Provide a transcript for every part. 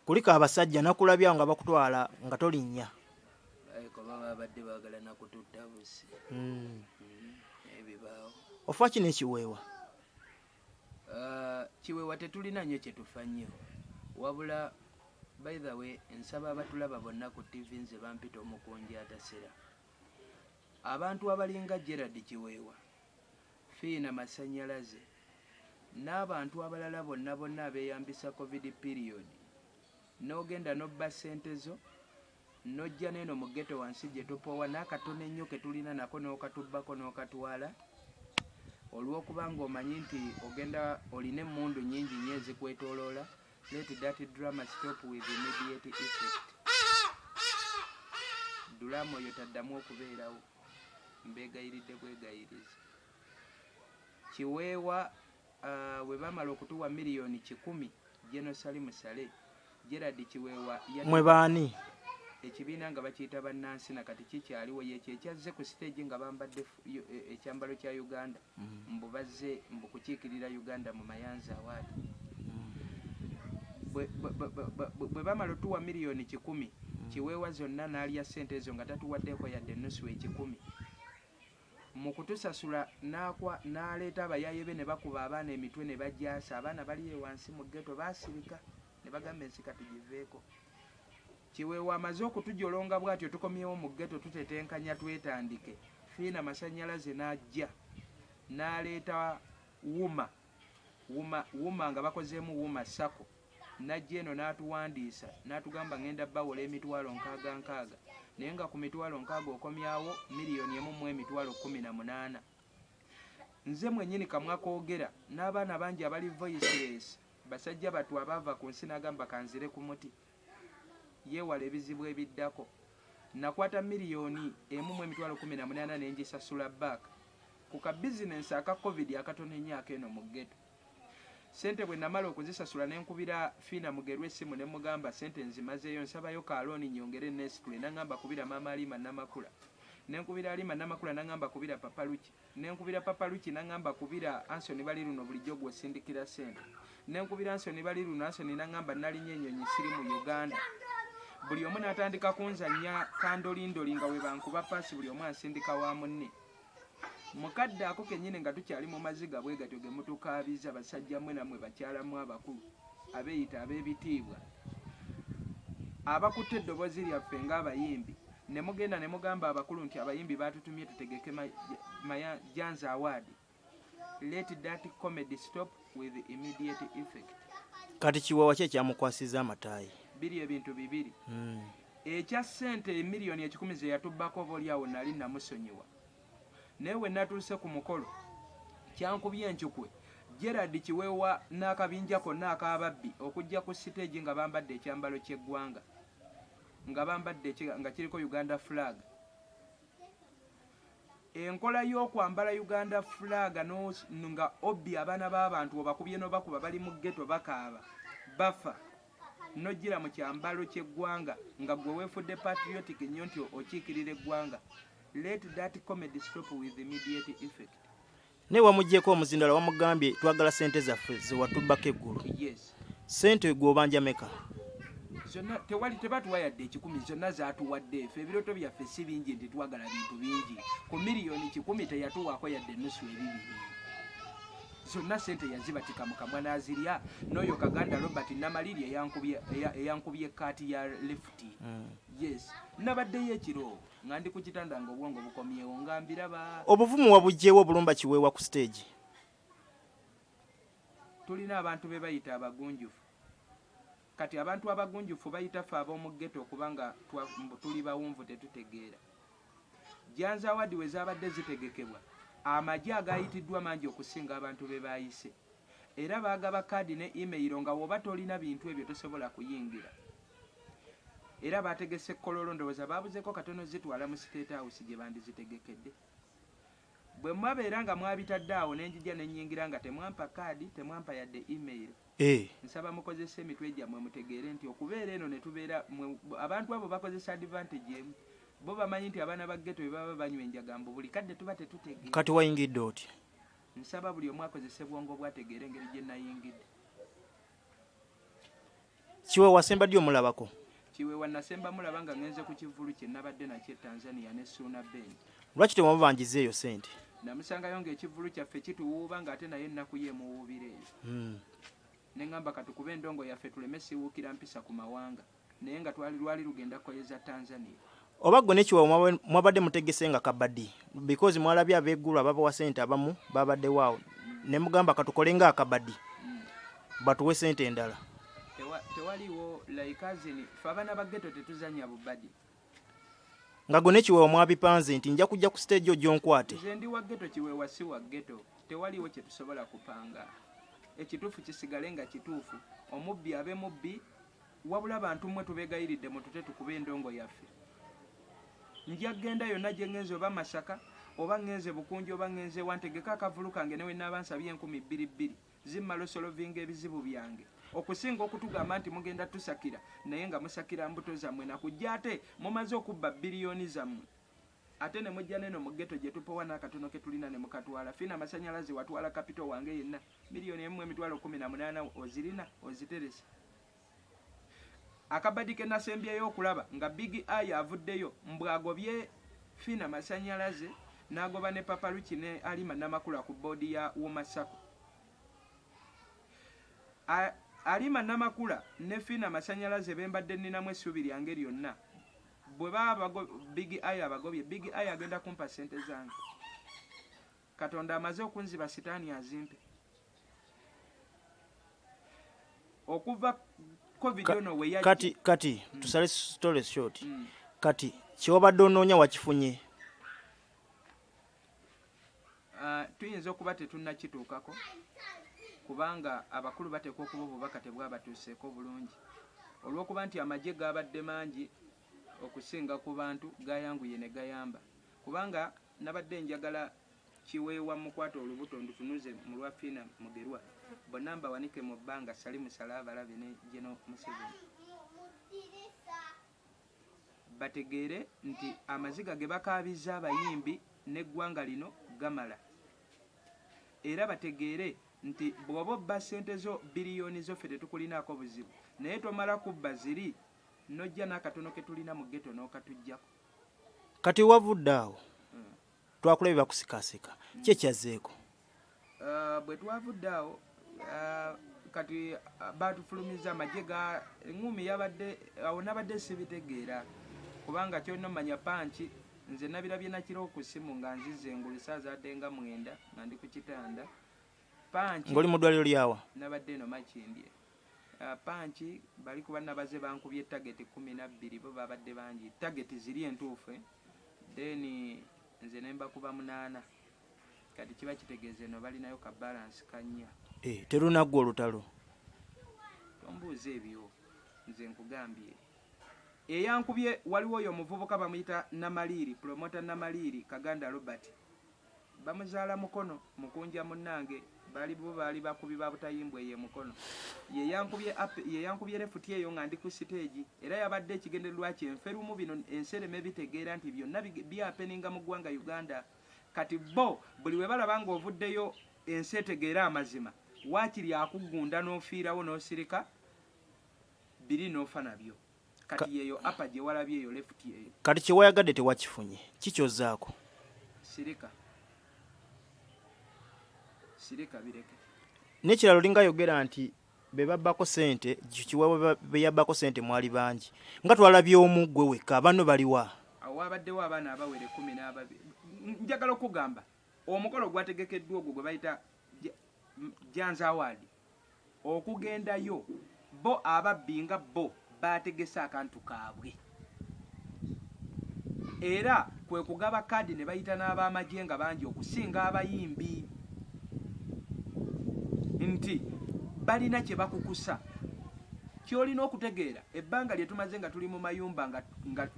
Kuliko abasajja nakulabyawo nga bakutwala nga tolinnya. Balabika oba babadde baagala na kututta busi. Naye bibaawo. Ofa ki n'ekiweewa? Kiweewa tetulina nnyo kye tufa nnyo. Wabula by the way nsaba abatulaba bonna ku TV nze bampita omukunja atasera. Abantu abalinga Gerald Kiweewa, Fiina Masanyalaze n'abantu abalala bonna bonna abeeyambisa covid period n'ogenda n'obba ssente zo n'ojja n'eno mu ghetto wansi gye tupoowa n'akatono ennyo ke tulina nako n'okatubbako n'okatwala olw'okuba ng'omanyi nti ogenda olina emmundu nnyingi nnyo ezikwetooloola. Let that drama stop with immediate effect. Dulaamu oyo taddamu okubeerawo. Mbeegayiridde bwegayirizi. Kiweewa bwe baamala okutuwa 1,000,000 General Salim Saleh, Gerald Kiweewa Mwe baani? Ekibiina nga bakiyita bannansi na kati kikyaliwo yekyo ekyazze ku siteegi nga bambadde ekyambalo kya Uganda mbu bazze mbu kukiikirira Uganda mu Mayanzi Award. Bwe bamala otuwa 100,000,000, Kiweewa zonna n'alya ssente ezo nga tatuwaddeeko yadde ennusu ekikumi. Mu kutusasula n'akwa n'aleeta abayaaye be ne bakuba abaana emitwe ne bagyasa. Abaana bali eyo wansi mu ghetto baasirika ne bagamba ensi katugiveeko. Kiweewa amaze okutujolonga bw'atyo tukomyewo mu ghetto tutetenkanya twetandike. Fiina Masanyalaze n'ajja n'aleeta Wuma, Wuma, Wuma nga bakozeemu Wuma Sacco. N'ajja eno n'atuwandiisa n'atugamba ngenda bawola emitwalo nkaaga nkaaga naye nga ku mitwalo nkaaga okomyawo 1,018,000. Nze mwennyini kamwa koogera n'abaana bangi abali voiceless basajja battu abaava ku nsi n'agamba kanzire ku muti yeewala ebizibu ebiddako. Nakwata 1,018,000 ne ngisasula back ku ka bizinensi aka covid akatono ennyo ak'eno mu ghetto. Ssente bwe namala okuzisasula ne nkubira Fiina Mugerwa essimu ne mmugamba ssente nzimazeeyo nsabayo ka looni nnyongere nneesitule n'aŋŋamba kubira maama Halima Namakula. Ne nkubira Halima Namakula n'aŋŋamba kubira Papa Luki. Ne nkubira Papa Luki n'aŋŋamba kubira Anson Baliruno bulijjo gw'osindikira ssente. Ne nkubira Anson Baliruno, Anson n'aŋŋamba nalinye ennyonyi siri mu Uganda. Buli omu n'atandika kunzannya kandolindoli nga we bankuba paasi buli omu ansindika wa munne. Mukadde ako kennyini nga tukyali mu maziga bwe gatyo ge mutukaabiza basajja mmwe nammwe bakyala mmwe abakulu abeeyita ab'ebitiibwa abakutte eddoboozi lyaffe ng'abayimbi ne mugenda ne mugamba abakulu nti abayimbi baatutumye tutegeke Janzi Award. Let that comedy stop with immediate effect. Kati Kiweewa ki ekyamukwasizza amataayi? Biri ebintu bibiri. Ekya ssente 100,000,000 ze yatubbako oba oli awo nali namusonyiwa. Naye we natuuse ku mukolo kyankubye encukwe Gerald Kiweewa n'akabinja konna ak'ababbi okujja ku siteegi nga bambadde ekyambalo ky'eggwanga nga bambadde nga kiriko Uganda flag. Enkola y'okwambala Uganda flag nga obbi abaana b'abantu obakubye n'obakuba bali mu ghetto bakaaba bafa n'ojjira mu kyambalo ky'eggwanga nga gwe weefudde patriotic nnyo nti okiikirira eggwanga. Let that comedy stop with immediate effect. Naye wamuggyeko omuzindalo wamugambye twagala ssente zaffe ze watubbako eggulo. Yes. Ssente gw'obanja meka? Zonna tewali tebatuwa yadde ekikumi zonna zaatuwadde ffe ebirooto byaffe si bingi nti twagala bintu bingi ku 100,000,000 teyatuwaako yadde ennusu ebibiri. Zonna ssente yazibatika mu kamwa n'azirya n'oyo Kaganda Robert Namaliri eyankubye kaati ya lifuti. Yes, nabaddeyo ekiro nga ndi ku kitanda nga obwongo bukomyewo nga mbiraba. Obuvumu wabuggyewo obulumba Kiweewa ku siteegi? Tulina abantu be bayita abagunjufu. Kati abantu abagunjufu bayita ffe ab'omu ghetto okubanga tuli bawunvu tetutegeera. Janzi Award we zaabadde zitegekebwa amagye agaayitiddwa mangi okusinga abantu be baayise. Era baagaba kaadi ne email nga bw'oba tolina bintu ebyo tosobola kuyingira. Era baategese Kololo ndowooza baabuzeeko katono zitwala mu State House gye bandizitegekedde. Bwe mwabeera nga mwabitadde awo ne njija ne nnyingira nga temwampa kaadi temwampa yadde email. Nsaba mukozese emitwe gyammwe mutegeere nti okubeera eno ne tubeera abantu abo bakozesa advantage emu. Bo bamanyi nti abaana ba ghetto bwe baba banywa enjaga mbu buli kadde tuba tetutegeera. Kati wayingidde otya? Nsaba buli omu akozese bwongo bwe ategeere engeri gye nayingidde. Kiweewa wasemba ddi omulabako? Kiweewa nasemba mulaba nga ngenze ku kivvulu kye nabadde nakyo e Tanzania ne Ssuuna Ben. Lwaki tewamubanjiza eyo ssente? Namusangayo ng'ekivvulu kyaffe kituwuuba ng'ate naye ennaku ye emuwuubira eyo. Ne ŋŋamba katukube endongo yaffe tuleme siwuukira mpisa ku mawanga naye nga twali lwali lugenda koyeza Tanzania. Oba gwe ne Kiweewa mwabadde mutegese nga kabadi because mwalabye ab'eggulu ababawa ssente abamu babaddewo awo ne mugamba katukole nga akabadi batuwe ssente endala. Tewaliwo like as in ffe abaana ba ghetto tetuzannya bubadi. Nga gwe ne Kiweewa mwabipanze nti nja kujja ku stage ojje onkwate. Nze ndi wa ghetto Kiweewa si wa ghetto tewaliwo kyetusobola kupanga. Ekituufu kisigale nga kituufu omubbi abe mubbi wabula bantu mwe tubegayiridde mutute tukube endongo yaffe. Nja genda yonna gye ngenze oba Masaka oba ngenze Bukunja oba ngenze wa ntegeke akavvulu kange ne wenaaba nsabye 2000 bbiri zimmala osolovinga ebizibu byange okusinga okutugamba nti mugenda tusakira naye nga musakira mbuto zammwe nakujja ate mumaze okubba biliyoni zammwe ate ne mujja neno mu ghetto gye tupowa n'akatono ke tulina ne mukatwala. Fina amasanyalaze watwala kapito wange yenna miliyoni emu emitwalo kumi na munaana ozirina oziterese. Akabadi ke nasembyeyo okulaba nga Big Eye avuddeyo mbu agobye Fina masanyalaze n'agoba ne Paparuki ne Alima Namakula ku boodi ya Wuma Sacco. Alima Namakula ne Fina Masanyalaze be mbadde nninamu essuubi lyange lyonna bwe baba Big Eye abagobye, Big Eye agenda kumpa ssente zange. Katonda amaze okunziba sitaani azimpe. Okuva Covid ono we yajja. Kati, kati, tusale story short. Kati, kyewabadde onoonya wakifunye? Tuyinza okuba tetunnakituukako kubanga abakulu bateekwa okuba obubaka tebwabatuuseeko bulungi olw'okuba nti amagye gaabadde mangi okusinga ku bantu gayanguye ne gayamba kubanga nabadde njagala Kiweewa mmukwate olubuto ndutunuze mu lwa Fiina Mugerwa bonna mbawanike mu bbanga Salim Saleh abalabe ne General Museveni bategeere nti amaziga ge bakaabizza abayimbi n'eggwanga lino gamala era bategeere nti bw'oba obba ssente zo bbiriyoni zo ffe tetukulinaako buzibu naye tomala kubba ziri n'ojja n'akatono ke tulina mu ghetto n'okatuggyako. Kati wavudde awo twakulabye bakusikasika ki ekyazzeeko? Bwe twavudde awo kati baatufulumiza amagye ga eŋŋuumi yabadde awo nabadde sibitegeera kubanga kyolina omanya panki nze nabirabye nakiro ku ssimu nga nzize engulu saazaadde nga 9 nga ndi ku kitanda panki Ng'oli mu ddwaliro lyawa? Nabadde eno Makindye. Panki bali kuba nabaze bankubye target 12 bo babadde bangi target ziri entuufu then nze ne mbakuba 8 kati kiba kitegeeza eno balinayo ka balance ka 4. Terunaggwa olutalo. Tombuuza ebyo nze nkugambye eyankubye waliwo oyo omuvubuka bamuyita Namaliiri promoter Namaliiri Kaganda Robert Bamuzaala Mukono, mukunja munnange, baali bo baali bakubi ba butayimbwa eyo e Mukono. Ye yankubye up, ye yankubye lefuti eyo nga ndi ku siteegi era yabadde ekigendererwa kye nfe lumu bino ensi ereme bitegeera nti byonna bihapeninga mu ggwanga Uganda. Kati bo buli we balaba ng'ovuddeyo ensi etegeere amazima, waakiri akuggunda n'ofiirawo n'osirika biri n'ofa nabyo. Kati yeyo upper gye walabye eyo left eyo. Kati kye wayagadde tewakifunye, ki ky'ozzaako? Sirika. Sirika bireke. N'ekirala olinga ayogera nti be babbako ssente, Kiweewa be yabbako ssente mwali bangi. Nga twalabye omu ggwe wekka, banno baliwa? Awo waabaddewo abaana abawera ekkumi n'ababiri. Njagala okukugamba omukolo gwategekeddwa ogwo gwe bayita Janzi Award. Okugendayo bo ababbi nga bo baategese akantu kaabwe era kwe kugaba kaadi ne bayita n'ab'amagye nga bangi okusinga abayimbi nti balina kye bakukusa. Ky'olina okutegeera ebbanga lye tumaze nga tuli mu mayumba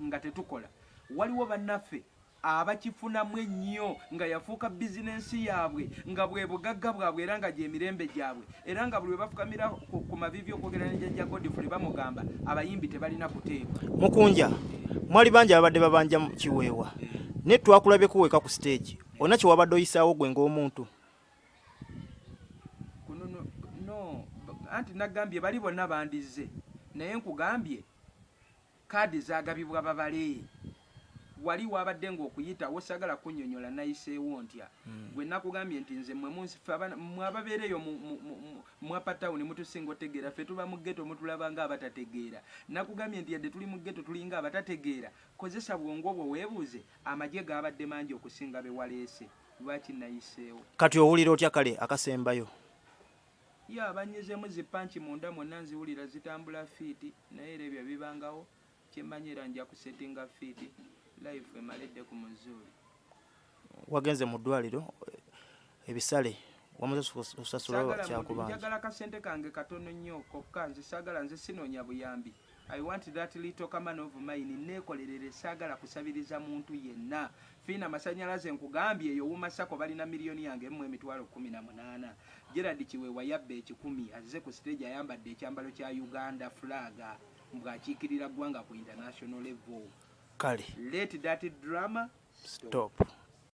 nga tetukola waliwo bannaffe abakifunamu ennyo nga yafuuka bizinensi yaabwe nga bwe bugagga bwabwe era nga gy'emirembe gyabwe era nga buli lwe bafukamira ku maviivi okwogera ne Jjajja Godfrey bamugamba abayimbi tebalina kuteebwa. Mukunja, mwali bangi ababadde babanja Kiweewa naye twakulabyeko weka ku siteegi, olina kye wabadde oyisaawo gwe ng'omuntu? Kuno no, no, anti nagambye bali bonna bandizze. Naye nkugambye kaadi zagabibwa babale. Wali wabadde ng'okuyitawo sagala kunnyonnyola nayiseewo ntya. Gwe nakugambye nti nze mmwe munsi ffe mmwe ababeera eyo mu upper town mutusinga otegeera, ffe tuba mu ghetto mutulaba nga abatategeera. Nakugambye nti yadde tuli mu ghetto tulinga abatategeera, kozesa bwongo bwo weebuuze amagye gaabadde mangi okusinga be waleese, lwaki nayiseewo? Kati owulira otya kale akasembayo? Ya, banyizeemu zi punch munda mwonna nziwulira zitambula fit, naye era ebyo bibangawo. Kyemmanyi era nja kusettinga fit, life emale edde ku muzuuli. Wagenze mu ddwaliro, ebisale wamaze osasula? Saagala muntu. Kyakubanja. Njagala kasente kange katono nnyo kokka. Nze saagala, nze sinoonya buyambi. I want that little kaman of mine neekolerere, saagala kusabiriza muntu yenna. Fiina Masanyalaze nkugambye eyo Wuma Sako balina miliyoni yange emu 180,000. Gerard Kiweewa yabba 100, azze ku stage ayambadde ekyambalo kya Uganda flag mbw'akiikirira ggwanga ku international level. Kale. Let that drama stop.